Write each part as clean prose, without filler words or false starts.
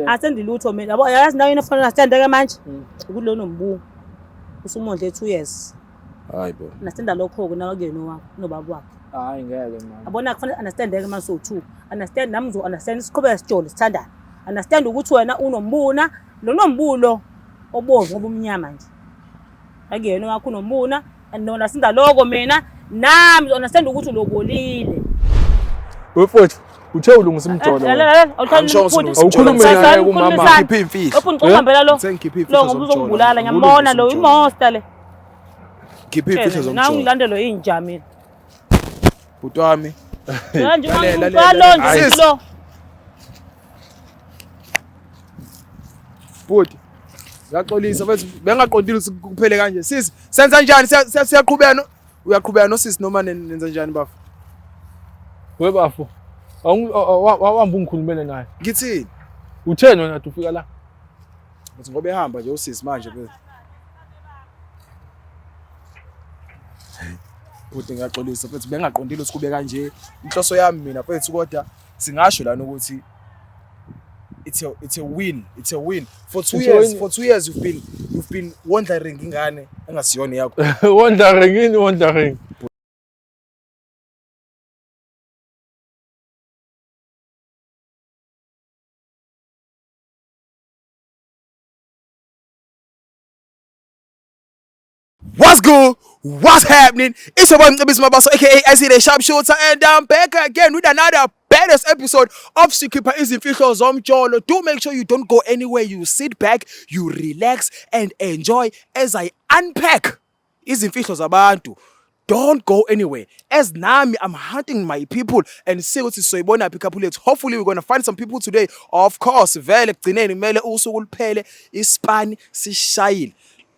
Understand. Asendi lutho mina. Yabo yazi nayo into ofana understand ke manje. Ukuthi lo nombu usumondle 2 years. Hayi bo. Understand lokho ke nawe kuyena wakho nobaba wakhe. Hayi ngeke mama. Yabona kufanele understand ke mase u2. Understand nami ngizo understand siqhubeke sijole sithandane. Understand ukuthi wena unombuna lo nombulo obomvu ngoba umnyama nje. Akuyena wakho unombuna and nona sinda lokho mina nami understand ukuthi ulobolile. Wefowethu uthe ulungisa umjolo. wena. Angisho ukuthi Awukhulume naye kumama. Ngikhiphe imfihlo. Open uqhambela lo. Sengikhiphe imfihlo Lo ngoba zomjolo. uzongibulala ngiyambona lo imonster le. Ngikhiphe imfihlo Nawe zomjolo. ngilandelo inja mina. Bhuti wami. Manje Lalela, ungangicala lalela. nje Sis. lo. Bhuti. Ngiyaxolisa mfethu bengaqondile ukuthi kuphele kanje. Sisi, senza njani? Siyaqhubeka no uyaqhubeka nosisi noma nenza njani bafo? We bafo. Awuhambe ungikhulumele naye. Ngithini? Utheni wena ufika la? Ngithi ngoba ehamba nje usisi manje mfethu. Bhuti ngiyaxolisa mfethu bengaqondile ukuthi kube kanje. Inhloso yami mina mfethu kodwa singasho lana ukuthi it's a win, it's a win for 2 It's a years. win. For 2 years you've been wondering ingane engasiyona yakho. Wondering yini wondering? What's good? What's happening? It's your boy Mcebisi Mabaso, aka I see the Sharpshooter, and I'm back again with another baddest episode of Sikhipha Izimfihlo Zomjolo. Do make sure you don't go anywhere. You sit back, you relax, and enjoy as I unpack izimfihlo zabantu. Don't go anywhere. As nami, I'm hunting my people and see ukuthi sizoyibona phi couple yethu. Hopefully we're gonna find some people today. Of course, vele kugcineni kumele usuku luphele isipani sishayile.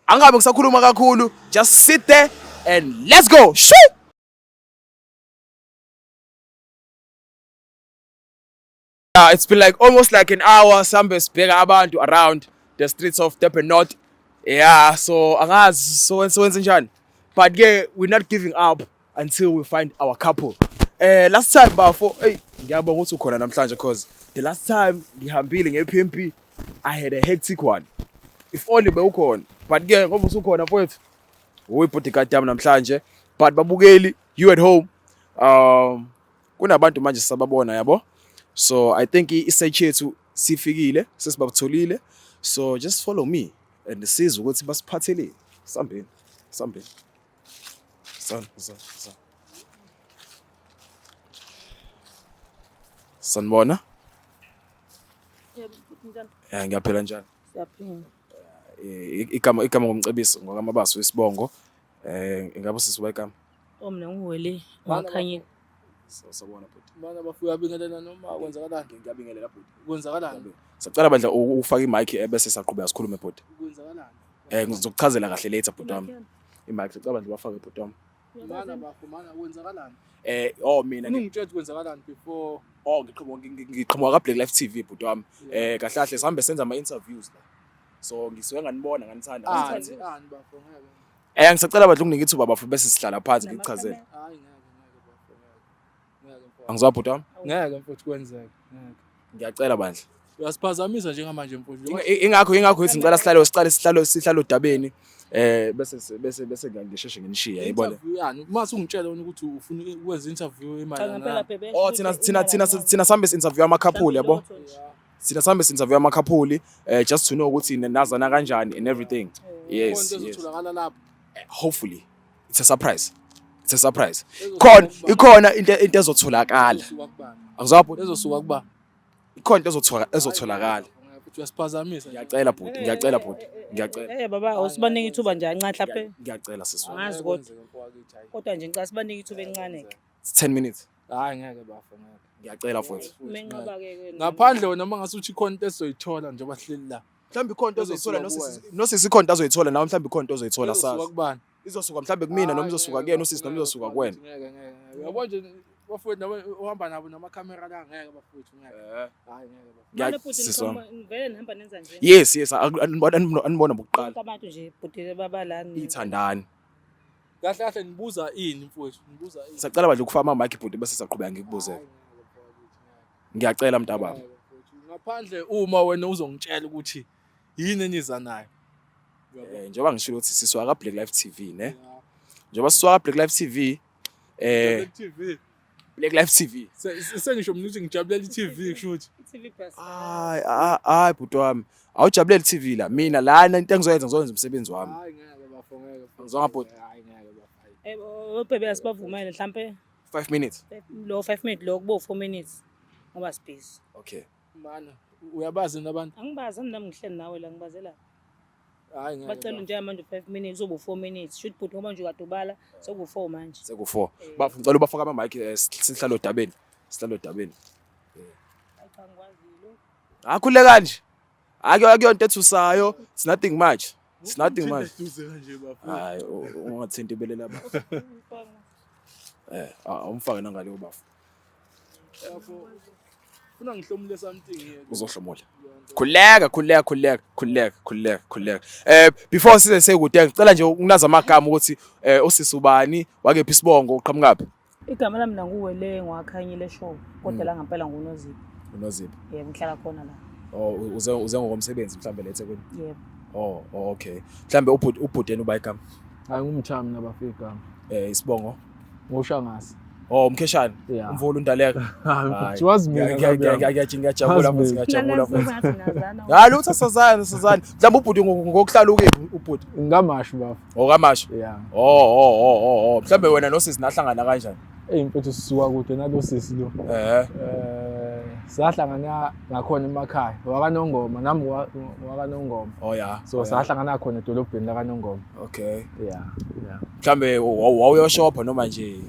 Angabe ngisakhuluma kakhulu, just sit there and let's go. Shoo! Yeah, it's been like almost like an hour sambe sibheka abantu around the streets of Durban North. Yeah, so angazi so wenze njani. But yeah, we're not giving up until we find our couple. Last time bafo, hey, ngiyabonga ukuthi ukhona namhlanje because the last time ngihambile nge-PMP I had a hectic one. If only bewukhona. But ke ngoba usukhona mfowethu, uyi-bodyguard yami namhlanje. But babukeli, you at home, kunabantu manje sisababona yabo. So I think i-search yethu sifikile, sesibatholile. So just follow me and sizwe ukuthi basiphatheleni. Sambeni, sambeni. San, san, san. Sanibona? Yebo, futhi njani? Ngiyaphila njani? Siyaphila. Igama ngumcebiso ngokamabaso isibongo. Ingabe sisiba igama? Oh mina nguwele wakhanyile. Sawubona bhuti. Mana bafo uyabingelela noma kwenzakalani? Ngiyabingelela bhuti. Kwenzakalani? Sacela bandla ufake imic ebese saqhubeka sikhulume bhuti. Kwenzakalani? Ngizokuchazela kahle later bhuti wami. Imic sicela bandla bafake bhuti wami. Mana bafo mana kwenzakalani? Oh mina Ufuna ungitshela ukuthi kwenzakalani before? Oh ngiqhamuka ka Black Life TV bhuti wami. Kahle kahle sihambe senza ama interviews la. So ngisuke nganibona nganithanda. Ani Nganithanda. ani bafo ngeke. Ngisacela bandla unginike ithuba bafo bese sihlala phansi ngikuchazele. Hayi ngeke ngeke bafo ngeke. Ngeke mfowethu. Angizwa bhuti wami? Ngeke mfowethu kwenzeke. Ngeke. Ngiyacela bandla. Uyasiphazamisa njengamanje mfowethu. Ingakho ngithi ngicela sihlale siqale sihlale odabeni bese ngisheshe nginishiye yayibona. Interview yani uma usungitshela wena ukuthi ufuna ukwenza interview Cha emayelana ngempela nani. bhebe. Oh thina sambe interview ama couple yabo. Thina sambe interview ama couple just to know ukuthi nazana kanjani and everything. Yes. Khona into Yes. ezotholakala lapho. Hopefully it's a surprise. It's a surprise. Khona ikhona into ezotholakala. Ezosuka kubani? Angizwa bhuti. Ezosuka kuba. Ikhona into ezotholakala. Futhi uyasiphazamisa. Ngiyacela bhuti, ngiyacela bhuti. Ngiyacela. Baba awusibanike ithuba nje kancane mhlawumbe. Ngiyacela sisi wami. Angazi kodwa. Kodwa nje ngicela sibanike ithuba elincane ke. It's 10 minutes. Hayi ngeke bafo ngeke. Ngiyacela futhi. Menqaba ke. Ngaphandle wena uma ngase uthi ikhona into esizoyithola njengoba sihleli la. Mhlawumbe ikhona into ozoyithola Ezosuka nosisi ikhona into azoyithola nawe mhlawumbe ikhona into ozoyithola Ezosuka sazi. kubani? Izosuka mhlawumbe kumina noma izosuka Hayi, kuyena ngeke, usisi noma ngeke, izosuka kuwena. Ngeke ngeke ngeke. Uyabona nje bafowethu nabo uhamba nabo namakhamera la ngeke bafowethu ngeke. Hayi ngeke bafowethu. Manje futhi Sisi wami. vele nihamba nenza nje. Yes, anibona bokuqala. Bonke abantu nje bhuti baba lana. Ithandani. Kahle kahle nibuza ini mfowethu? Nibuza ini? Sacela bandla ukufaka ama mic bhuti bese saqhubeka ngikubuze. Hayi, ngeke, mfowethu, ngeke. Ngiyacela mntababa. Ngeke, mfowethu. Ngaphandle uma wena uzongitshela ukuthi yini eniza nayo. Njengoba ngishilo ukuthi sisuka ka Black Life TV, ne? Njengoba sisuka ka Black Life TV, Black TV. Black Life TV. Sengisho mina ukuthi ngijabulela i-TV kusho ukuthi. TV best. Hayi, hayi bhuti wami. Awujabuleli TV la. Mina lana into engizoyenza, ngizoyenza umsebenzi wami. Hayi ngeke bafo, ngeke. Ngizwanga bhuti. Hayi ngeke bafo. Obhebe asibavumele mhlampe 5 minutes. Lo 5 minutes lo kubo 4 minutes ngoba sibhizi. Okay. Mana uyabazi nabantu. Angibazi nami, ngihleli nawe la, ngibazela. Hayi ngeke. Bacela nje manje 5 minutes, uzoba 4 minutes. Shoot bhuti, ngoba nje ukade ubala seku 4 manje. Seku 4. Bafo, ngicela ubafake ama mic, sihlalo odabeni. Sihlalo odabeni. Hayi cha, ngikwazi lo. Akhuleka nje. Akuyonto ethusayo. It's nothing much. It's nothing much. Eduze kanje bafo. Hayi, ungathinti ibele lapha. Awumfake nangale ubafo. Bafo. Funa ngihlomule something here. Uzohlomula. Khuleka, khuleka, khuleka, khuleka, khuleka, khuleka. Before size sekude, ngicela nje ukunaza amagama ukuthi usisi ubani, wakephi isibongo, uqhamukaphi? Igama lami nanguwele ngwakhanyile show, kodwa la ngempela nguNozipho. UNozipho. Yebo, ngihlala khona la. Oh, uze ngokomsebenzi mhlambe lethe kuni. Yebo. Oh, okay. Mhlambe ubhudeni uba igama. Hayi, ngumthami nabafika. Isibongo. Ngoshangasi. Oh, umkheshane. Yeah. Umvula undaleka. Hayi, wazi mina. Ngiyajabula futhi, Wazi ngiyajabula futhi. Ngathi nazana. Hayi lutho, sazana, sazana. Mhlawumbe ubhuti ngokuhlala ukephi ubhuti? Ngamashu bafo. Okamashu. Yeah. Oh. Mhlawumbe wena nosisi nahlangana kanjani? Ey mfethu, sisuka kude nalo sisi lo. Sahlangana ngakhona emakhaya. WakaNongoma, nami wakaNongoma. Oh yeah. So sahlangana khona edolobheni lakaNongoma. Okay. Yeah. Mhlambe wawuyoshopha noma nje?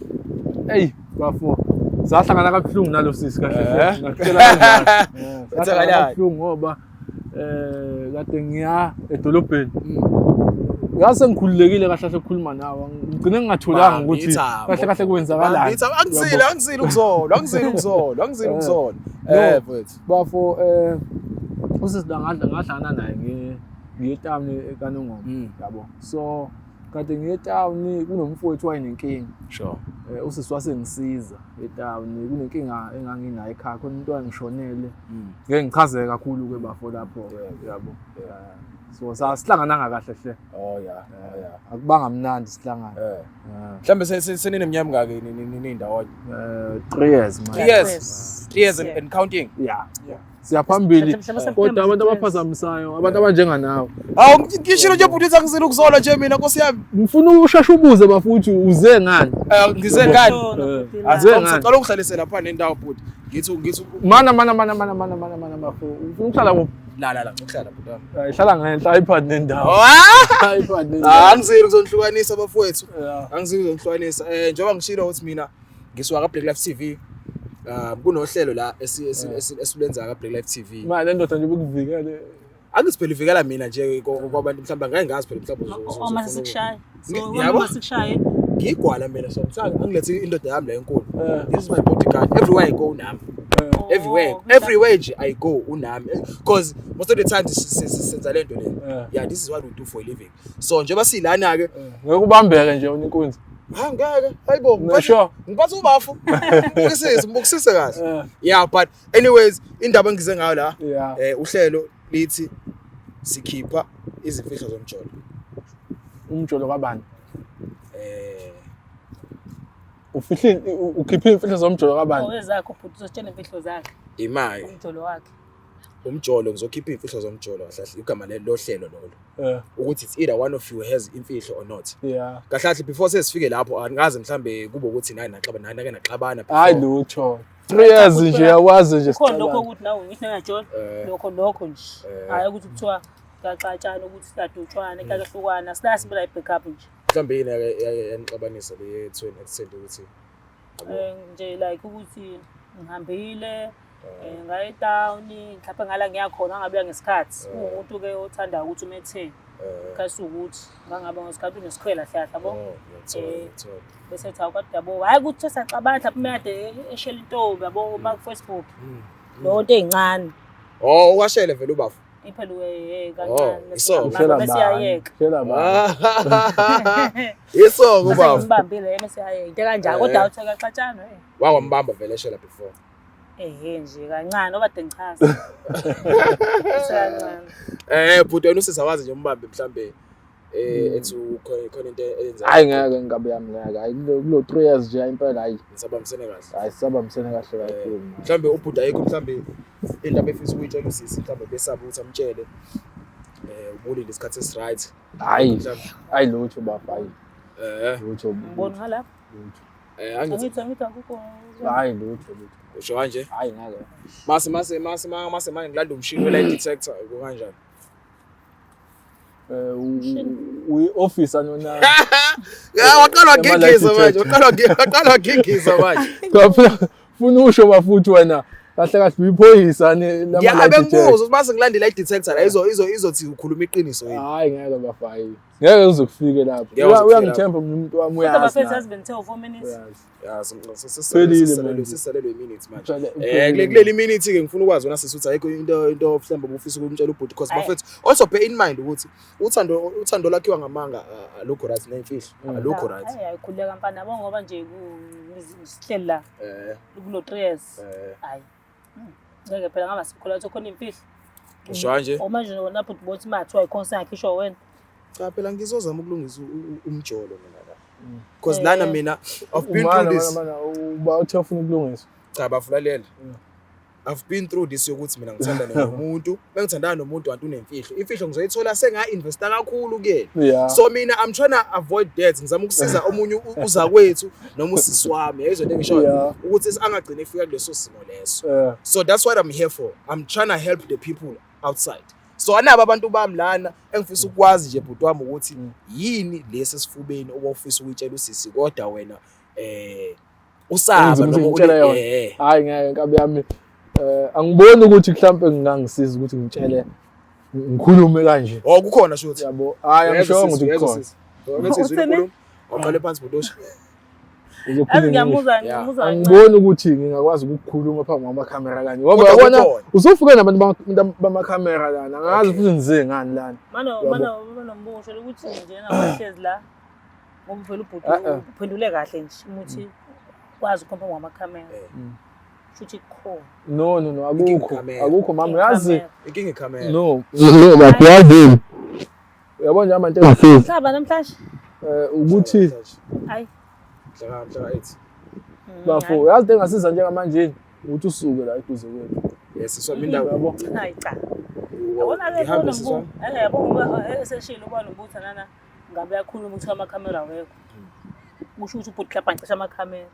Ey bafo. Sahlangana kabuhlungu nalo sisi kahle. Ngakutshela kanjalo. Sahlangana Kwenzakalani? kabuhlungu ngoba kade ngiya edolobheni. Ngase ngikhululekile kahle kahle ukukhuluma nawe. Ngigcine ngingatholanga ukuthi Bambitha, kahle kahle kwenzakalani. Bambitha, angizile ukuzola, angizile ukuzola, angizile ukuzola. No. Mfethu. Bafo, usisi la ngahlangana naye ngiye etown kaNongoma. Yabo. So kade ngiye etown, kunomfowethu wayenenkinga. Sure. Usisi wasengisiza etown, kunenkinga enganginayo ekhaya, khona umuntu wayengishonele. Ngeke ngichazeke kakhulu ke bafo lapho, yabo. So sasihlangananga kahle hle. Oh yeah. Oh yeah. Akubanga mnandi sihlangana. Mhlambe senineminyaka mingaki nindawonye? 3 years man. 3 years. 3 years and counting. Yeah. Yeah. Siyaphambili. Mhlawumbe Kodwa abantu September. abaphazamisayo, abantu abanjenganawe. Hawu, ngishilo nje bhuti, angizile ukuzola nje mina, nkosi yami. Ngifuna usheshe ubuze bafuthi, uze ngani? Ngize ngani? Uze ngani? Ngicela ungihlalise lapha nendawo bhuti. Ngithi Mana mana mana mana mana mana mana bafo. Ufuna ukuhlala kuphi? La la la, ngokuhlala bhuti wami. Hayi, hlala ngenhla iPad nendawo. Ah! iPad nendawo. Angizile ukuzonihlukanisa bafowethu. Yeah. Angizile ukuzonihlukanisa. Njengoba ngishilo ukuthi mina ngisuka ka Black Life TV. Kunohlelo la esilenza ka Black Life TV. Manje le ndoda nje bekuvikele. Angisiphela ivikela mina nje kwabantu, mhlawumbe ngeke ngazi phela mhlawumbe Uma sikushaye. So Yabo? uma sikushaye. Ngigwala mina, so mhlawumbe angilethe indoda yami la enkulu. This is my bodyguard. Everywhere I go nami. Everywhere. Everywhere nje I go unami. Because most of the times senza lento le. Yeah, this is what we do for a living. So njengoba silana ke, Ngeke ubambeke nje wena inkunzi. Ha ngeke. Hayibo, No, sure. ngiphathe ubafu. Ngibukisise, ngibukisise kahle. Yeah, but anyways, indaba engize ngayo la, uhlelo lithi sikhipha izimfihlo zomjolo. Umjolo kabani? Ufihle, ukhiphe imfihlo zomjolo kabani? Oh, ezakho bhuti, uzositshela imfihlo zakhe. Imali. Umjolo wakhe. Umjolo, ngizokhipha imfihlo zomjolo kahle kahle, igama lohlelo lolo. Ukuthi it's either one of you has imfihlo or not. Kahle kahle before sesifike lapho, angazi mhlambe kube ukuthi nani naxabana, nani nake naxabana before. Hayi lutho. 3 years nje yakwazi nje Kukhona lokho sixabane. ukuthi nawe ngisho ningajoli. Lokho nje. Hayi ukuthi kuthiwa kuyaxatshana, ukuthi siyadutshwana, kuyahlukana. Sinasi phela i-backup nje. Mhlambe yini yanixabanisa le to an extent ukuthi Nje like ukuthi ngihambile, ngaye etown, mhlawumbe ngala ngiyakhona ngabuya ngesikhathi. Uwumuntu ke othanda ukuthi umetheni. Kasi ukuthi ngangaba ngesikhathi unesikhwela hlahla, yabo. Oh, ngiyakuthola, ngiyakuthola. Bese ethi, hawu, kodwa yabo, hhayi ukuthi sesiyacabana, mhlawumbe uma kade eshela intombi, yabo, uma ku-Facebook. Leyo nto ey'ncane. Oh, uwashele vele ubafo. Iphela uye, Oh, kancane, iso. Ushela bese bani? iyayeka. Ushela bani? Iso Bese ubafo. ngimbambile, bese iyayeka. Into ekanjalo, kodwa awuthi akaxatshana, eh. Wakwambamba vele eshela before. Ehe nje kancane ngoba de ngichaza. Kancane. Bhuti wena usizawazi nje umbambe mhlambe ethi khona into eyenza. Hayi ngeke nkabi yami ngeke. Hayi kulo 3 years nje impela hayi. Nisabambisene kahle. Hayi sisabambisene kahle kakhulu. Mhlambe ubhuti ayikho mhlambe into abefisa ukuyitshela usisi mhlambe besaba ukuthi amtshele. Ubulinde isikhathi esi right. Hayi. Hayi lutho baba hayi. Lutho. Ngibona ngalapha. Lutho. Angithi angithi akukho. Hayi lutho lutho. Usho kanje? Hayi ngeke. Mase mase mase mase manje ngilanda umshini we light detector kanjani? Uyi officer nona. Ya waqala wagigiza manje, waqala wagigiza manje. Funa usho bafuthi wena. Kahle kahle uyiphoyisa ne lama light detector. Ya bengibuza mase ngilanda light detector la izothi ukhuluma iqiniso yini. Hayi ngeke bafayi. Ngeke uze kufike lapho. Uyangithemba umuntu wami uyazi. Kodwa bafethu yazi bengithe 4 minutes. Ya sisalelwe minutes manje. Kuleli minute ke ngifuna ukwazi wena sisi ukuthi ayikho into mhlawumbe ubufisa ukumtshela ubhuti because bafethu also bear in mind ukuthi uthando lakhiwa ngamanga alukho right nemfihlo alukho right. Hayi ayikhuleka mfana yabo ngoba nje sihleli la. Kulo 3 years. Hayi. Ngeke phela ngaba sikhola ukuthi khona imfihlo. Usho kanje? Manje wena bhuti bothi mathiwa ikhonsa yakhe isho wena. Cha phela ngizozama ukulungisa umjolo mina la. Because lana mina I've been through this. Uba uthe ufuna ukulungisa. Cha bafulalela. I've been through this yokuthi mina ngithandana nomuntu, bengithandana nomuntu kanti unemfihlo. Imfihlo ngizoyithola senga-investa kakhulu kuyena. So mina I'm trying to avoid that. Ngizama ukusiza omunye uzakwethu noma usisi wami. Yayizwa into engishoyo ukuthi angagcine efika kuleso simo leso. So that's what I'm here for. I'm trying to help the people outside. So anabo abantu bami lana engifisa ukwazi nje bhuti wami ukuthi yini lesi esifubeni owawufisa ukuyitshela usisi kodwa wena usaba noma ungitshela yona. Hayi ngeke nkabi yami angiboni ukuthi mhlambe ngingangisiza ukuthi ngitshele ngikhulume kanje. Oh kukhona shuthi. Yabo. Hayi angishongo ukuthi kukhona. Ngathi waqale phansi bhuti. Angiboni ukuthi ngingakwazi ukukhuluma phambi kwamakhamera kanje ngoba yabona usufike nabantu bamakhamera lana angazi futhi ngize ngani lana. Mana mbuso ukuthi nje ngabahlezi la ngoba vele ubhuti uphendule kahle nje umuthi kwazi ukukhomba ngamakhamera. Futhi kukhona. No akukho. Akukho mama uyazi inkinga ikhamera. No baba yazi. Uyabona nje abantu engafiki. Mhlaba namhlanje. Ukuthi hayi mhla 8. Bafo uyazi engasiza njengamanje ukuthi usuke la eduze kwethu. Yes siswami indawo yabo. Hayi cha. Yabona ke khona mbu. Yabo ngoba eseshilo kwa nombuthi nana ngabe yakhuluma ukuthi amakhamera awekho. Kusho ukuthi ubhuti lapha ngicisha amakhamera.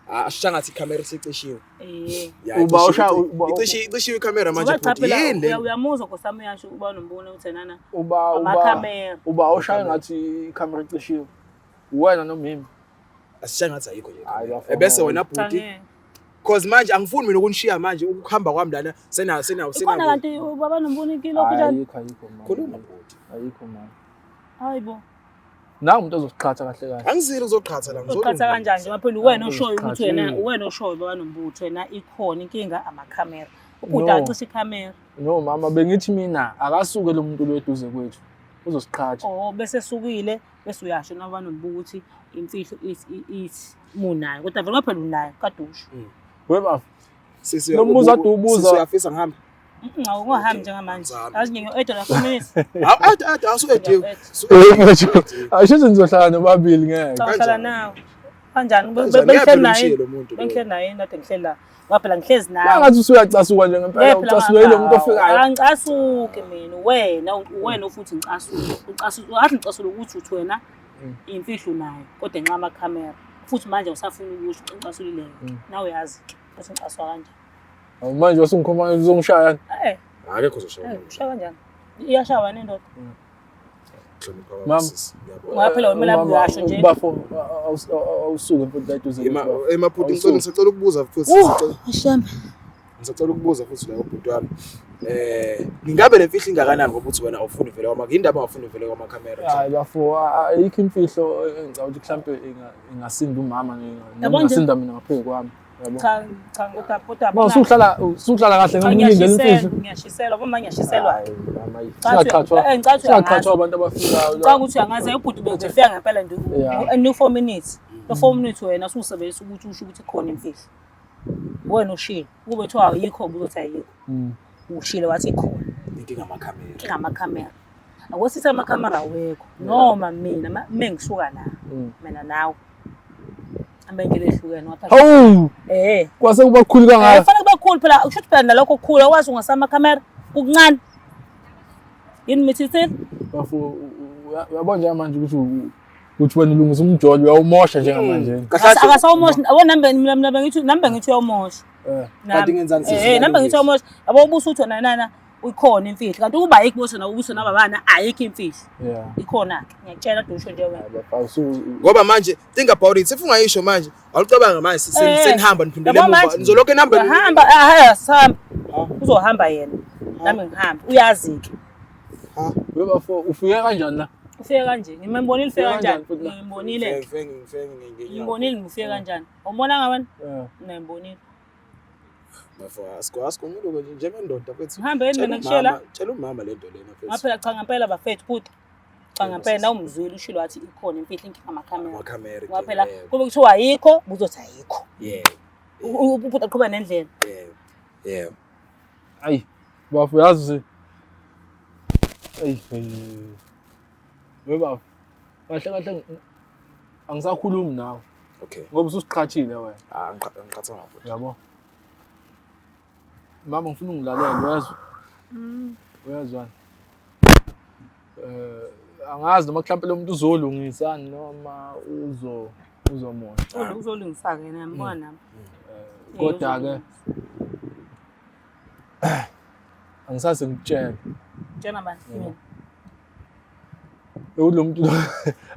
Asisha ngathi ikhamera isicishiwe. Uba usha icishiwe ikhamera manje bhuti yini le? Uyamuzwa nkosami uyasho uba nombono uthi nana. Uba amakhamera. Uba ushaya ngathi ikhamera icishiwe. Wena noma yimi. Asisha ngathi ayikho nje. Ebese wena bhuti because manje angifuni mina ukunishiya manje ukuhamba kwami lana sena Ikhona kanti ubaba nombono inkilo kanjani? Ayikho mama. Khuluma bhuti. Ayikho mama. Hayibo. Nawu umuntu ozoqhatha kahle kahle. Angizile uzoqhatha la ngizoqhatha kanjani njengoba phela uwena oshoyo ukuthi wena uwena oshoyo baba nombutho wena ikhona inkinga amakhamera. Ubhuti acishe ikhamera. No mama bengithi mina akasuke lo muntu lo eduze kwethu. Uzosiqhatha. Oh bese sukile bese uyasho naba nombuko ukuthi imfihlo ithi munayo kodwa vele phela unayo kade usho. We baba. Sisi Lo mbuzo ade ubuza. Uyafisa ngihambe. Ungahambi njengamanje. Yazi ngiyo-eda la 4 minutes. Awu asu-ediwe. Asho nizohlala nobabili ngeke. Uhlala nawe. Kanjani? Bengihleli naye. Bengihleli naye nade ngihleli la. Ngoba phela ngihlezi nawe. Ngathi usuyacasuka nje ngempela ucasuke yilo muntu ofikayo. Angicasuki mina wena futhi ngicasuke. Ucasuke athi ngicasule ukuthi uthi wena imfihlo nayo kodwa nxa amakhamera. Futhi manje usafuna ukusho ucasulile. Nawe uyazi ukuthi ngicaswa kanjani. Manje usungikhomba uzongishaya. Akekho uzoshaya. Ushaya kanjani? Iyashawa nendoda. Mama, Ngoba phela wena lapho uyasho nje. Bafo awusuke mfowethu la eduze. Emaphuthu ngisacela ukubuza futhi. Ashami. Ngisacela ukubuza futhi la ubhuti wami. Ngingabe le mfihlo ingakanani ngoba uthi wena awufuni vele kwama indaba awufuni vele kwamakhamera. Hayi bafo ayikho imfihlo engicabanga ukuthi mhlambe ingasinda umama ingasinda mina ngaphezu kwami. Cha cha kodwa Ma usuhlala kahle ngokulindela imfihlo. Ngiyashiselwa ngoba ngiyashiselwa. Singaqhathwa abantu abafikayo. Cha ukuthi uyangazi ubhuti befika ngempela nje in 4 minutes. Lo 4 minutes wena ususebenzisa ukuthi usho ukuthi khona imfihlo. Wena ushilo. Kube kuthiwa ayikho ubuzothi ayikho. Ushilo wathi ikhona. Inkinga amakhamera. Inkinga amakhamera. Akwesithi amakhamera awekho. Noma mina mengisuka la. Mina nawe. Ambendlela ehlukene ngapha. Hawu! Eh. Kwase kuba kukhulu kangaka. Kufanele kube kukhulu phela, kusho ukuthi phela nalokho kukhulu akwazi ungasama amakhamera kukuncane. Yini mithi ithini? Bafo uyabona njengamanje ukuthi ukuthi wena ulungisa umjolo uyawumosha njengamanje. Akasawumoshi. Yabo nami mina bengithi nami bengithi uyawumosha. Eh. Kanti ngenzani sisi? Eh, nami bengithi uyawumosha. Yabo ubuso uthi wena nana uyikhona imfihlo. Kanti ukuba ayikho ubuso nawe ubuso nababana ayikho imfihlo. Yeah. Ikhona-ke. Ngiyakutshela dusho nje wena. Bafo Ngoba manje think about it. If ungayisho manje, awucabanga manje senihamba niphindele Yabo emuva. manje, Nizolokhu enihamba. Uyahamba, ah, sihamba. Uzohamba yena. Nami ngihambe. Uyazi-ke. We bafo ufike kanjani la? Ufike kanje. Ngimbonile ufike Ufike kanjani. kanjani futhi la? Ngimbonile. Ngifenge Ngimbonile ufike kanjani. Awumbonanga wena? Eh. Mina ngimbonile. Bafo asikwazi nje njengendoda mfethu. Ngihambe yini Tshela mina kushela? Tshela umama le nto lena mfethu. Ngaphela cha ngempela bafethu futhi. Cha ngempela na umzwile ushilo wathi ikhona imfihlo inkinga amakhamera. Amakhamera. Ngoba phela kube kuthiwa ayikho, buzothi ayikho. Yeah. Ubhuti aqhubeka nendlela. Yeah. Yeah. Ayi bafo yazi. Ayi. We bafo. Kahle kahle angisakhulumi nawe Okay. ngoba ususiqhathile wena. Ah ngiqhathanga futhi. Yabo. Mama ngifuna ungilalele uyezwa? Uyezwa? Angazi noma mhlawumbe lo muntu uzolungisa noma uzomosha. Uzolungisa-ke yena ngiyambona nami. Kodwa ke angisase ngikutshele. Tshela bani? Mina. Lo muntu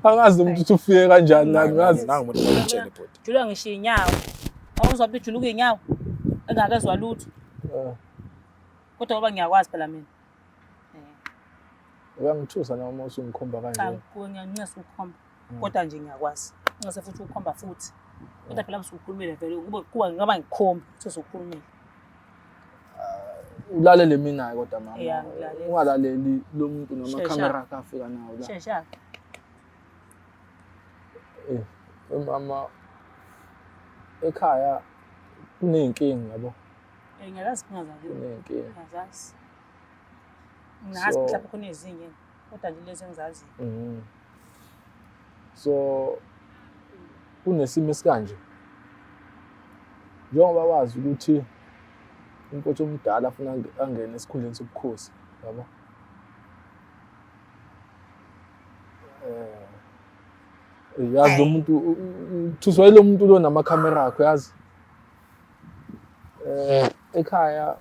angazi lo muntu ukuthi ufike kanjani la ngazi. Nangu umuntu ongitshele bhuti. Juluka ngisho iy'nyawo. Awuzwa ukuthi ujuluka iy'nyawo engakezwa lutho. Kodwa ngoba ngiyakwazi phela mina. Uyangithusa noma usungikhomba Cha kanje. ngiyancesa ukukhomba. Kodwa nje ngiyakwazi. Ngase futhi ukukhomba futhi. Kodwa phela usukhulumile vele kube kuba ngaba ngikhomba ukuthi usukhulumile. Ulalele mina kodwa mama. Yeah, ngilalela. Ungalaleli lo muntu noma Shesha. camera akhe afika nawo la. Shesha. Eh, mama ekhaya kuney'nkinga yabo, Ngiyazazi inkinga zakini. kuney'nkinga. Ngiyazazi. Ngingazi mhlawumbe khona ezinye kodwa nje lezi engizaziyo. So kunesimo esikanje. Njengoba wazi ukuthi umfowethu omdala afuna angene esikhundleni sobukhosi, yabo. Yazi lo muntu uthuswa yilo muntu lo namakhamera akho yazi. Ekhaya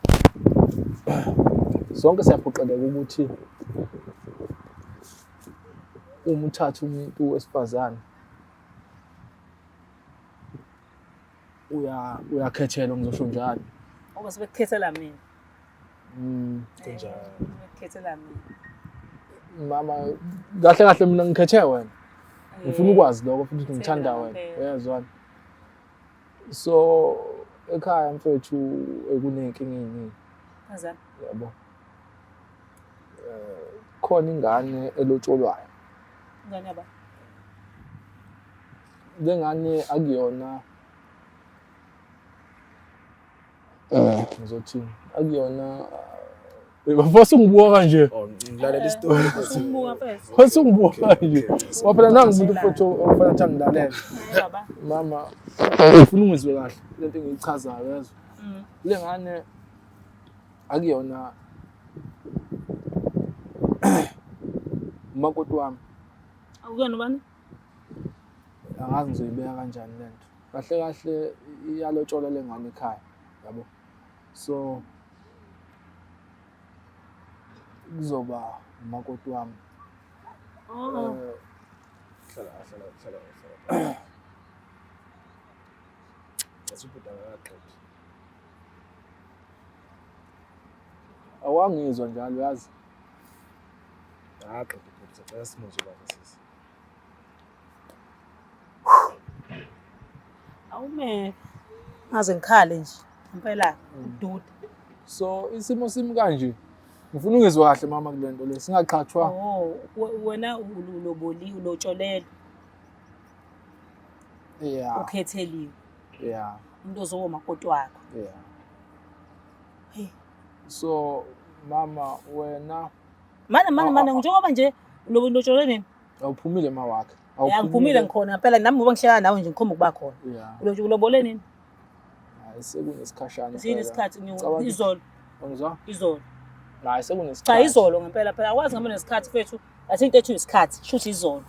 sonke siyaphoqeleka ukuthi uma uthatha umuntu wesifazane uyakhethelwa ngizosho njalo. Ngoba sebekukhethela mina. Kunjalo. Sebekukhethela mina. Mama kahle kahle mina ngikhethe wena. Ngifuna ukwazi lokho futhi ngithanda wena. Uyazwana. So ekhaya mfethu ekunenkinga eyiningi. Azana. Yabo. Khona ingane elotsholwayo. Ingane yaba. Le ngane akuyona ngizothini akuyona bafo ungibuka kanje. Oh ngilalela isitori. Usungibuka mfethu. Bafo ungibuka kanje. Waphela nangu umuntu futhi ofana ukuthi angilalele. Baba. Mama ufuna ungizwe kahle lento engiyichazayo yezwa. Le ngane akuyona umakoti wami. Akuyona ubani? Angazi ngizoyibeka kanjani lento. Kahle kahle iyalotsholwa le ngane ekhaya, yabo. So kuzoba umakoti wami. Oh. Hlala hlala hlala hlala. Asubhuda akaqedi. Awangizwa njalo yazi. Aqedi bhuti sicela simuzwe baba sisi. Awume. Ngaze ngikhale nje. Impela ududa. So isimo simi kanje. Ngifuna ungizwe kahle mama kule nto le singaqhathwa. Oh, wena uloboli ulotsholelwe, Yeah. ukhetheliwe. Yeah. Umuntu ozoba umakoti wakho. Yeah. So mama wena Mana mana mana njengoba nje lo lotshole nini? Awuphumile ma wakhe. Awuphumile ngikhona phela nami ngoba ngihlala nawe nje ngikhomba ukuba khona. Yeah. Ulobole nini? Hayi sekunesikashana. Sini isikhathi izolo. Ungizwa? Izolo. Hayi sekunesikhathi. Cha izolo ngempela phela akwazi ngabe nesikhathi fethu. Athi into ethu isikhathi, shuthi izolo.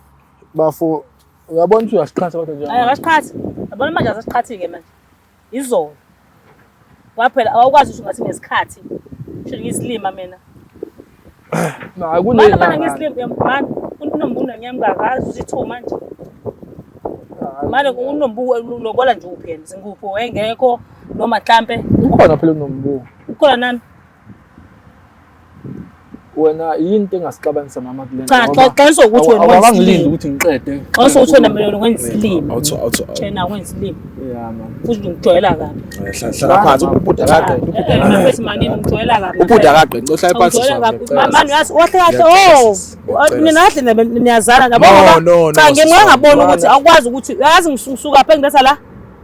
Bafo uyabona ukuthi uyasiqhatha kodwa nje. Hayi akasiqhathi. Yabona manje asasiqhathi-ke manje. Izolo. Kwaphela awukwazi ukuthi ungathi ngesikhathi. Shuthi ngiyisilima mina. Hayi Mana mana ngiyisilima mana unombuno ngiyamngakazi uthi two manje. Manje unombuko ulobola nje uphi yena? Singuphi wayengekho noma mhlampe Ukhona phela unombuko. Ukhona nani? Wena yini into engasixabanisa mama kule Cha cha xa ukuthi wena awangilindi ukuthi ngiqede. Xa ukuthi wena mina wenza isilima. Awuthu awuthu. Tshena wenza isilima. Yeah mama. Futhi ngijwayela kabi. Hlala phansi ubhuti akaqede. Eh mfethu mani ngijwayela kabi. Ubhuti akaqede. Ngicela uhlale phansi. Ngijwayela kabi. Mama uyazi wahle kahle oh. Nina kahle niyazana nabo. No no no. Cha ngeke ngabona ukuthi awukwazi ukuthi uyazi ngisuka apha engiletha la.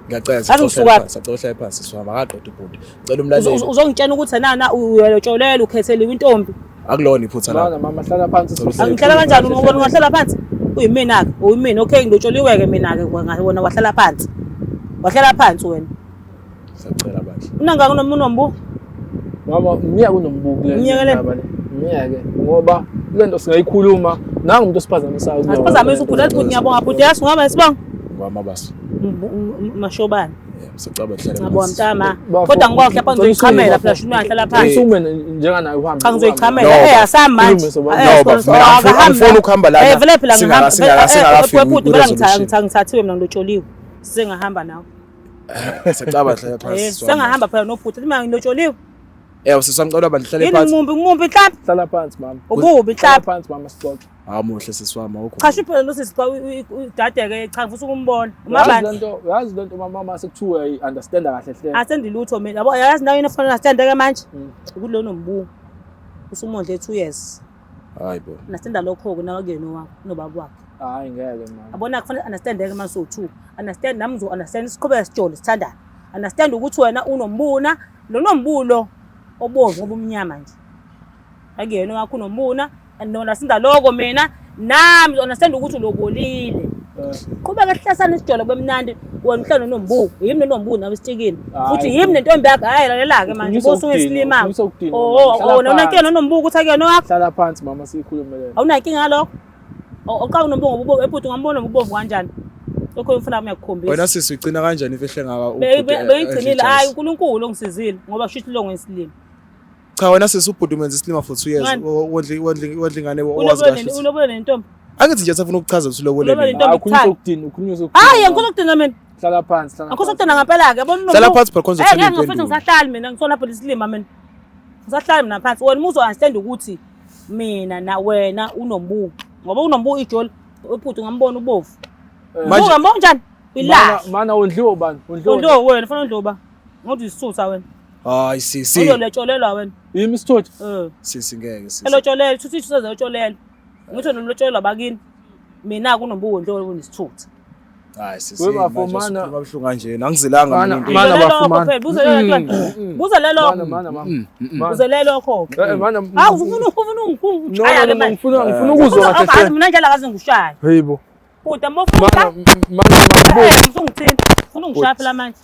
Ngiyacela Yazi ngisuka phi? sicela uhlale phansi sisi wami akaqede ubhuti. Cela umlaleli. Uzongitshela ukuthi nana uyalotsholelwa ukhetheliwe intombi. Akulona iphutha Mana lakho. mama hlala phansi. Angihlala kanjani ubona ungahlala phansi? Uyimina-ke, uyimina. Okay, ngilotsholiwe-ke mina-ke wena wahlala phansi. Wahlala phansi wena. Siyacela bandla. Unangaki unombu? Mama ngiyeke unombuko kule Myeke le. ndaba le. Myeke ngoba le nto singayikhuluma nangu umuntu osiphazamisayo kuyo. Asiphazamisa ubhuti, athi bhuti ngiyabonga bhuti yazi ungaba isibongo. Kwamabaso. Mashobane. Yeah, sicela uhlale Ngiyabonga phansi. mntama. Bafo, Kodwa ngikwazi lapha ngicela ngizoyichamela usukume, phela shuni uyahlala phansi. Usukume njenganaye uhambe. Cha ngizoyichamela. No, Eh asami manje. Khulume soba- Eh, No, bafo, mina angifuni ukuhamba lana. Eh vele phela ngihamba. Singakafiki Bhuti ku phela resolution. ngithathiwe mina ngilotsholiwe. Sengahamba nawe. Sicela uhlale phansi. Eh sisi wami. sengahamba phela nobhuti. Mina ngilotsholiwe. Eh sisi wami cela bandla uhlale Yini phansi. ngimumbi ngimumbi mhlawumbe. Hlala phansi mama. Ububi Hlala mhlawumbe. phansi mama sixoxe. Hawu muhle sisi wami awukho. Cha sho phela lo sisi cha udadeke cha ngifisa ukumbona. Yazi Umabani? lento, yazi lento mama mase kuthiwa uyi-understanda kahle hle. Asendi lutho mina. Yabo yazi nayo ufana understand ke manje. Ukuthi lo nombuko. Usumondle 2 years. Hayi bo. Understand lokho ke nawe kuyena wakho nobaba wakhe. Hayi ngeke mama. Yabona kufanele understand ke mase u2. Understand nami ngizo understand siqhubeka sijole sithandana. Understand ukuthi wena unombuna lo nombulo obomvu ngoba umnyama nje. Akuyena wakho unombuna and nona sinda lokho mina nami understand ukuthi ulobolile. Qhubeka sihlasane isijolo kwemnandi wena uhlala nonombuko yimi nonombuko nawe isitikini futhi Hhayi. yimi nentombi yakho hayi lalela-ke manje Ukhulunyiswa bosuke ukudinwa, isilima ukhulunyiswa ukudinwa, oh mama. Hlala oh unankinga phansi. nonombuko ukuthi akuyena wakho Hlala phansi mama siyikhulume le. awunankinga ngalokho oqala unombuko ngoba ebhuti ungambona ngobubovu kanjani lokho ngifuna ngiyakukhombisa Wena sisi uyigcina kanjani imfihlo engaka ubhuti, bengigcinile hayi edle uNkulunkulu ongisizile ngoba kusho lo ngesilima Cha wena sisi ubhuti umenza isilima for 2 years. Ngani? Wondla ingane owazi kahle. ukuthi- ulobole nentombi Angithi nje safuna ukuchaza ukuthi ulobole Ulobole nini. nentombi. Hayi ukhulunyiswa ukudinwa, ukhulunyiswa ukudinwa. hayi angikho ukugcina mina Hlala phansi, hlala akho phansi. sokugcina ngempela-ke yabona Hlala phansi phela khona Eh, uzothola ngeke ngifethu iy'mpendulo. ngisahlali mina ngisona phela isilima mina ngisahlali mina phansi wena uma uzo-understand ukuthi mina na wena unombuko ngoba unombuko ijoli ubhuti ungambona ubovu Manje- ungambona njani Mana ilahle mana wondliwa ubani? Wondliwa. ondliwe wena ufuna ondliwe ba ngoba uyisithutha wena Hayi sisi. uzoletshолelwa wena Yimi isithutha. um Sisi ngeke sisi. elotsholelwa thuthi isithutha zelotsholelwa ngithi nolotsholelwa bakini mina kunombuko ondliwe unesithutha Hayi sisi. We bafo, manje mana- usukhuluma kabuhlungu kanje. Angizilanga Mana- mina into. mana- Buze lelokho bafumana. phela buze lelokho buze lelokho Mana mana mama. Mana. buze lelokho Eh mana. hawu ufuna No ungishaya no ke no manje ngifuna ngifuna ukuzwa kahle Hayi hle. mina njalo akaze ngishaya Hey bo. Bhuti Mana mofuna mana mama. eh usungithini ufuna ungishaya phela manje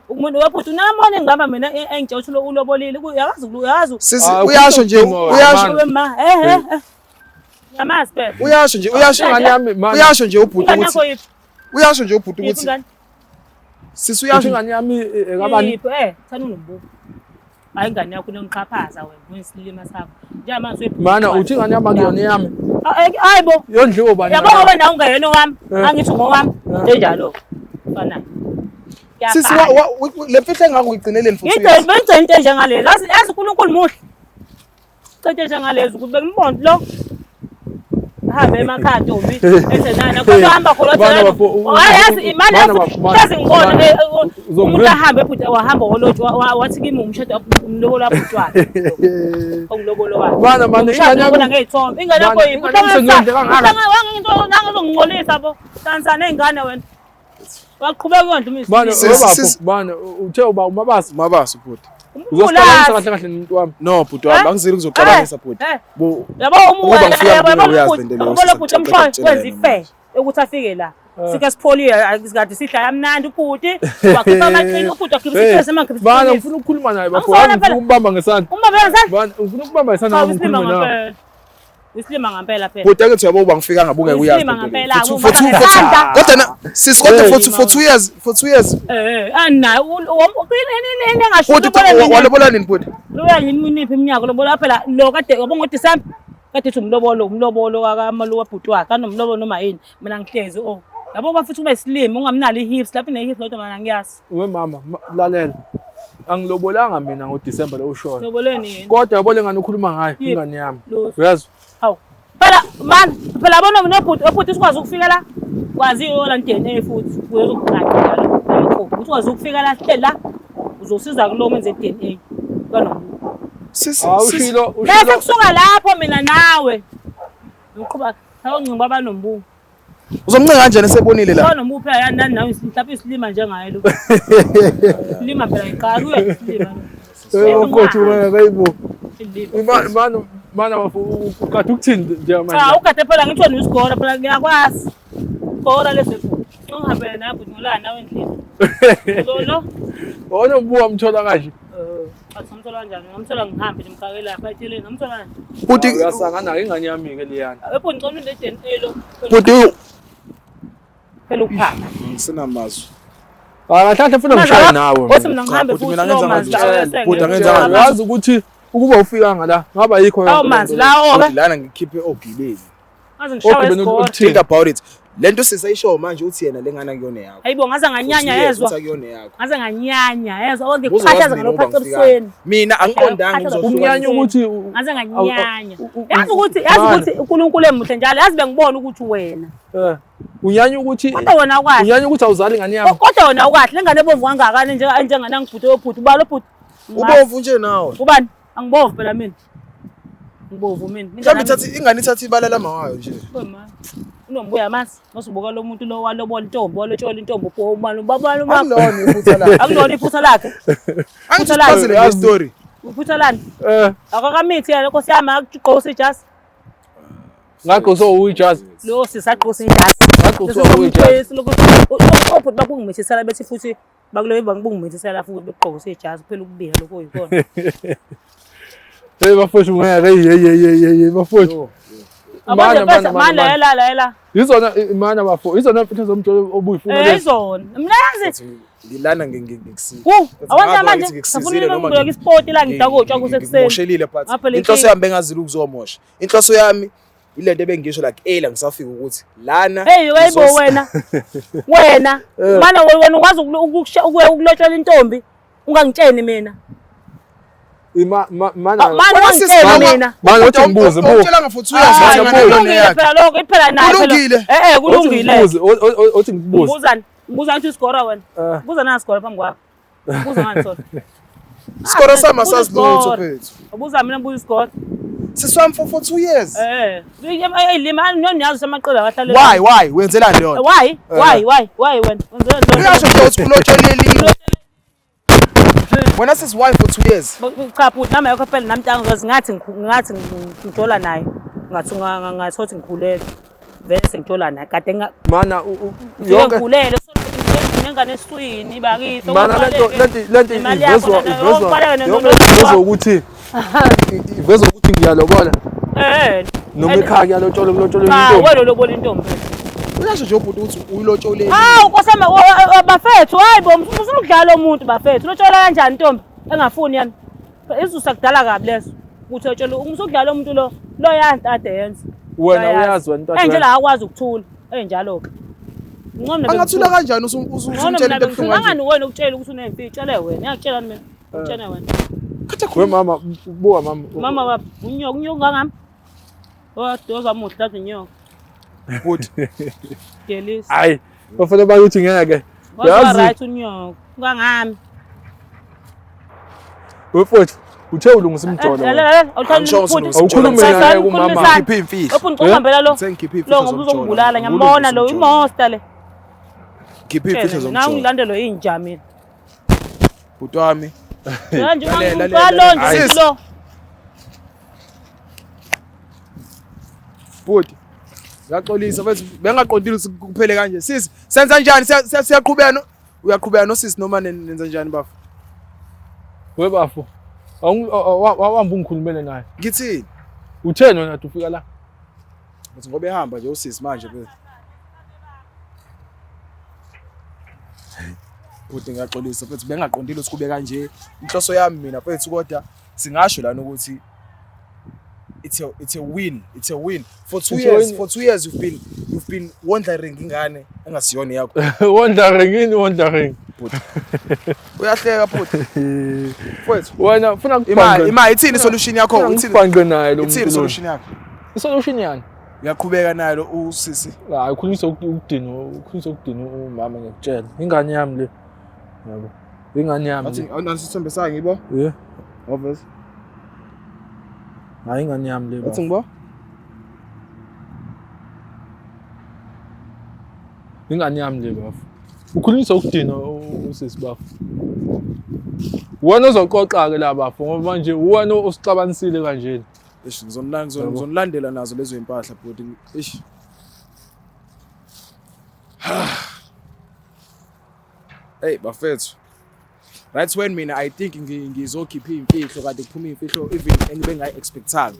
umuntu webhuti unamona engihamba mina engitshela ukuthi ulobolile uyazi uyazi Sisi Hayi, uyasho nje ukhuluma wena, uyasho mana. ma eh eh eh amazi phela uyasho nje uyasho Ingane yami mana. uyasho nje ubhuti ingane ukuthi yakho yiphi uyasho nje ubhuti yiphi ukuthi ingane sisi Uthi uyasho ingane yami kabani? yiphi eh thana unombuko hayi ingane yakho unongixhaphaza wena unesilima sakho njengamanje Mana uthi ingane yami akuyona yami. hayi bo Yondliwa ubani? yabo ngoba nawe ungeyena owami Eh. angithi ngowami enjalo fana sisi le mfihlo engaka uyigcineleni for 2 years. Ngicela into enjengalezi. Yazi yazi uNkulunkulu muhle. Cela enjengalezi ukuthi bengimbona lo. Ahambe emakhaya ntombi ethe nana kodwa hamba khona Bana wathi bafo, hayi yazi imali bana bafo, bana. yazi ngibona Bana. umuntu ahambe futhi wahamba wolotshi wathi kimi umshado umlobolo wabhuti wakhe ongilobolo wakhe Bana, bana, ingane yami- ngibona ngey'thombe ingane yakho Bana, yiphi ingane yami sengiyondle kangaka. ngizongingcolisa bo hlanganisana ney'ngane wena Waqhubeka kondla umisi. Bani webafo bani uthe uba uMabaso. Mabaso bhuti. Uzosixabanisa kahle kahle nomuntu wami. No bhuti wami angizile ukuzoxabanisa bhuti. Bo yabo ukuba ngifika kuwe uyazi lento leyo. Yabo bhuti emshoyo wenza ifair ukuthi afike la. Sike sipholile sikade sidla kamnandi ubhuti wakhipha amaqhinga ubhuti wakhipha isitshwele semakhipha. Bana ngifuna ukukhuluma naye bafo. Ngifuna ukumbamba ngesandla. Umbambe ngesandla? Bana ngifuna ukubamba ngesandla ngikhulume naye. Isilima ngampela phela. Bhuti angithi uyabo uba ngifika ngabe ungeke uyazi. Isilima ngampela. For two for kodwa na sis kodwa for 2 years for 2 years. Eh anayo ini engasho. Bhuti walobola nini bhuti? Loya yini iminyaka lobola phela lo kade yabo ngo December kade ethi umlobolo umlobolo kamaluka bhuti wakhe anomlobolo noma yini mina ngihlezi oh yabo bafuthi ube isilima ungamnalo i-hips lapho ine-hips lodwa mina ngiyazi. We mama lalela angilobolanga mina ngoDecember lo ushona. Loboleni yini? Kodwa yabo lengane ukhuluma ngayo ingane yami. Uyazi? Hawu. Phela man phela bona mina bhuti obhuti sikwazi ukufika la kwazi yola DNA futhi uyozokuqaqela lo ukuthi ukwazi ukufika la sihleli la uzosiza kulo menze DNA kanomuntu. Sisi ushilo ushilo. Bese kusuka lapho mina nawe. Ngiqhuba awungcinga banombuko. Uzomncenga kanjani esebonile la? Khona umuphi yani nani nawe mhlawumbe isilima njengaye lo. Silima phela iqala uya isilima. Eh mfowethu wena bayibo. Mana mana bafo ukade ukuthini nje manje? Cha ukade phela ngithiwa uyisigora phela ngiyakwazi. Gora lesi. Ungabe nawe ngolana nawe endlini. Lo lo. Wona ubuwa mthola kanje. Athi ngimthola kanjani? Ngamthola ngihambe ngimfake lapha eceleni. Ngamthola kanjani? Bhuti uyasangana ingane yami ke leyana. Yebo ngicela une DNA lo. Bhuti phela ukuphapha. Ngisenamazwi. Hayi kahle funa ngishaye nawe. Othi mina ngihambe Bhuti, futhi mina lo ngenza manzi ngathi- lawo Bhuti, angenza ngathi- Yazi ukuthi ukuba ufika ngala ngaba yikho Awu manzi lawo ke. Bhuti lana ngikhiphe ogibeni. Ngaze ngishawe Ogibeni isigora. ukuthini? Think about it. Lento sisayisho manje uthi yena lengane akuyona yakho. Hayibo ngaze nganyanya Uthi yezwa. uthi akuyona yakho. Ngaze nganyanya yezwa. Uzokwazi Ngikuqhathaza nini ukuba ngalophaca ngifika? ebusweni. Mina angiqondanga Umnyanya ukuzohlukanisa. ukuthi Ngaze nganyanya. Yazi ukuthi yazi ukuthi uNkulunkulu emuhle njalo yazi bengibona ukuthi wena. Eh, unyanya ukuthi Kodwa wena awukahle. Unyanya ukuthi awuzali ingane yami. Kodwa wena awukahle lengane ebomvu kangakani nje njenganangibhuti yobhuti ubala ubhuti. Ubomvu nje nawe. Ubani? Angibovu phela mina. Ngibovu mina. Mhlawumbe ithatha ingane ithatha ibala lamawayo nje. Unombuya masi masubuka lo muntu lo walobola intombi walotshola intombi ubani ubaba lo Akulona iphutha lakhe. Akulona iphutha lakhe. Angithi sichazele le story. Iphutha lani? Eh. Akakamithi yena Nkosi yami akugqosa ijazi. Ngakho so uyijazi. Lo sisagqosa ijazi. Ngakho so uyijazi. Lokhu obhuti bakungimithisela bethi futhi bakulobe bangibungimithisela futhi bekugqokisa ijazi kuphela ukubika lokho oyikona. Hey bafowethu ngeke hey hey hey hey hey bafowethu. Mana mana mana la la la. Izona mana bafo izona mfihlo zomjolo obuyifuna lezi. Izona. Mina yazi ngilana ngikusiza. Ku awanja manje ngifuna ukubeka isipoti la ngidakotshwa kusekuseni. Ngimoshelile but inhloso yami bengazile ukuzomosha. Inhloso yami ilento ebengisho like ela ngisafika ukuthi lana Hey wayibo wena. Wena mana wena ukwazi ukulotshola intombi ungangitsheni mina. Ima mana Mana ungangitsheni mina. Mana uthi ngibuze bu. Utshela futhi uyazi ukuthi ngane yakhe. Phela lokho iphela nayo. Kulungile. Eh eh kulungile. Uthi uthi ngibuze. Ngibuzani? Ngibuza ukuthi isigora wena. Buza na sigora phambi kwakho. Buza ngani sona? Isikoro sami asazi lutho phethu. Ubuza mina ngibuza isikoro. Sisi wami for 2 years. Eh. Lima noniyazi amaqela abahlale. Why why wenzelani leyo? Why? Why why why wena? Wenzelani leyo? Uyasho nje ukuthi ulotsholeliwe. Wena sisi why for 2 years? Cha bhuti nami ayikho phela nami ntanga ngathi ngathi ngijola naye. Ngathi ngathi ngikhulelwe. Vele sengijola naye kade mana yonke ngikhulelwe nengane eswini bakithi. Mana lento lento lento ivezwa ivezwa ivezwa ukuthi ivezwa ukuthi ngiyalobola. Eh. Noma ekhaya kuyalotsholwa kulotsholwa intombi. Cha wena ulobola intombi. Uyasho nje ubhuti ukuthi uyilotsholeni. Hawu nkosami bafethu hayi bo ufuna ukudlala umuntu bafethu ulotshola kanjani intombi engafuni yani. Isusa kudala kabi leso. Ukuthi utshola usudlala umuntu lo lo yanto ade yenza. Wena uyazi wena into. Enjalo akwazi ukuthula. Enjalo ke. Ngcono Angathula kanjani usumtshela into ebuhlungu kanje? Angani wena ukutshela ukuthi unempi, tshele wena. Ngiyakutshela mina. Utshele wena. Khatha We mama, buka mama. Mama baba, unyoka unyoka ngami. Wadoza muhle lathi unyoka. Bhuti. Gelisa. Hayi, bafana bakuthi ngeke. Yazi right unyoka. Ngangami. Mfowethu, uthe ulungisa umjolo. Awukhulume naye kumama. Ngikhiphe imfihlo. Open uqhambela lo. Sengikhiphe imfihlo. Lo ngoba uzongibulala ngiyambona lo imonster le. Khipha iy'mfihlo Nawe zomjolo. ngilandelwe inja mina. Bhuti wami. Manje Lalela, lalela, ungalo lalela. nje lo. Bhuti. Ngiyaxolisa mfethu bengaqondile ukuthi kuphele kanje. Sisi, senza njani? Siyaqhubeka no uyaqhubeka nosisi noma nenza njani bafo? We bafo. Awuhambe ungikhulumele naye. Ngithini? Utheni wena uthi ufika la? Ngithi ngoba ehamba nje usisi manje phela. Bhuti ngiyaxolisa mfethu bengaqondile ukuthi kube kanje. Inhloso yami mina mfethu kodwa singasho lana ukuthi it's a win, it's a win. For 2 It's a years, win. for 2 years you've been wondering ingane engasiyona yakho. Wondering yini wondering? Bhuti. Uyahleka bhuti. Mfethu. Wena ufuna Imali, imali ithini solution yakho? Ufuna Ithini? ngikubhanqe naye lo Ithini muntu lo. solution yakho? Isolution yani? Uyaqhubeka nayo lo usisi. Hayi, ukhulunyiswa ukudina, ukhulunyiswa ukudina umama, ngiyakutshela. Ingane yami le. Yabo. Ingane yami. Athi le. awunaso isithombe sakhe ngibo? Yeah. Obvious. Hayi, ingane yami le. Athi Bafo. ngibo? Ingane yami le bafo. Ukhulunyiswa ukudina usisi bafo. Wena ozoxoxa ke la bafo ngoba manje wena osixabanisile kanjena. Eish, ngizonilandela nazo lezo impahla bhuti. Eish. Hey bafethu. Right when mina I think ngizokhipha imfihlo kade kuphuma imfihlo even engibe ngayi-expectanga.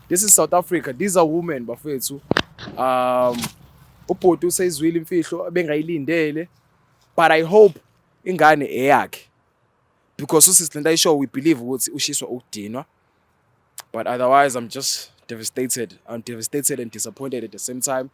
This is South Africa. These are women bafethu. Ubhuti useyizwile imfihlo ebengayilindele, but I hope ingane eyakhe. Because usisi lento ayisho, we believe ukuthi ushiswa ukudinwa. But otherwise, I'm just devastated. I'm devastated and disappointed at the same time.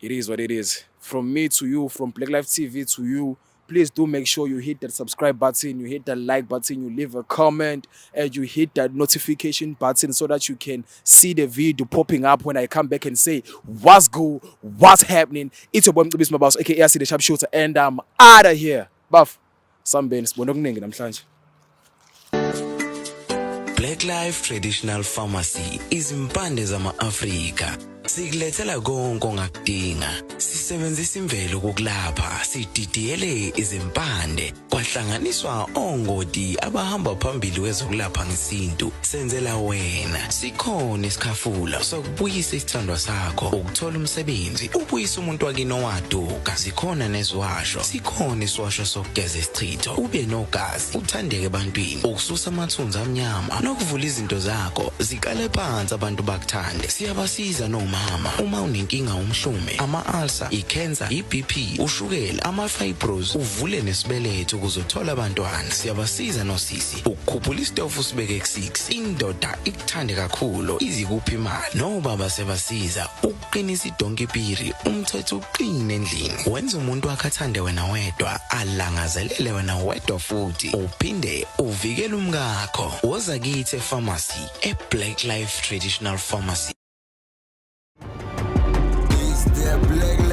It is what it is. From me to you, from Black Life TV to you, please do make sure you hit that subscribe button, you hit that like button, you leave a comment, and you hit that notification button so that you can see the video popping up when I come back and say, what's good, what's happening. It's your boy Mcebisi Mabaso, aka ARC the Sharpshooter, and I'm out of here. Baf, sambeni, sibone okuningi namhlanje. Black Life Traditional Pharmacy, izimpande zama-Afrika, sikulethela konke ongakudinga. Sisebenzisa imvelo kokulapha, sididiyele izimpande kwahlanganiswa ongoti abahamba phambili kwezokulapha ngesintu, senzela wena. Sikhona isikhafula sokubuyisa isithandwa sakho, ukuthola umsebenzi, ubuyisa umuntu wakini owaduka. Zikhona neziwasho, sikhona isiwasho sokugeza isichitho ube nogazi uthandeke ebantwini, ukususa amathunzi amnyama nokuvula izinto zakho ziqale phansi abantu bakuthande. Siyabasiza nomama uma unenkinga, umhlume, ama-ulcer, ikhensa, i-BP, ushukela, ama-fibros, uvule nesibeletho ukuze uthole abantwana. Siyabasiza nosisi ukukhuphula isitofu sibeke ku-6, indoda ikuthande kakhulu, izikuphi imali. Nobaba sebasiza ukuqinisa idonkipiri, umthetho uqine endlini, wenza umuntu wakhe athande wena wedwa, alangazelele wena wedwa, futhi uphinde uvikele umkakho. Woza kithi epharmacy, e-Black Life Traditional Pharmacy. It's the Black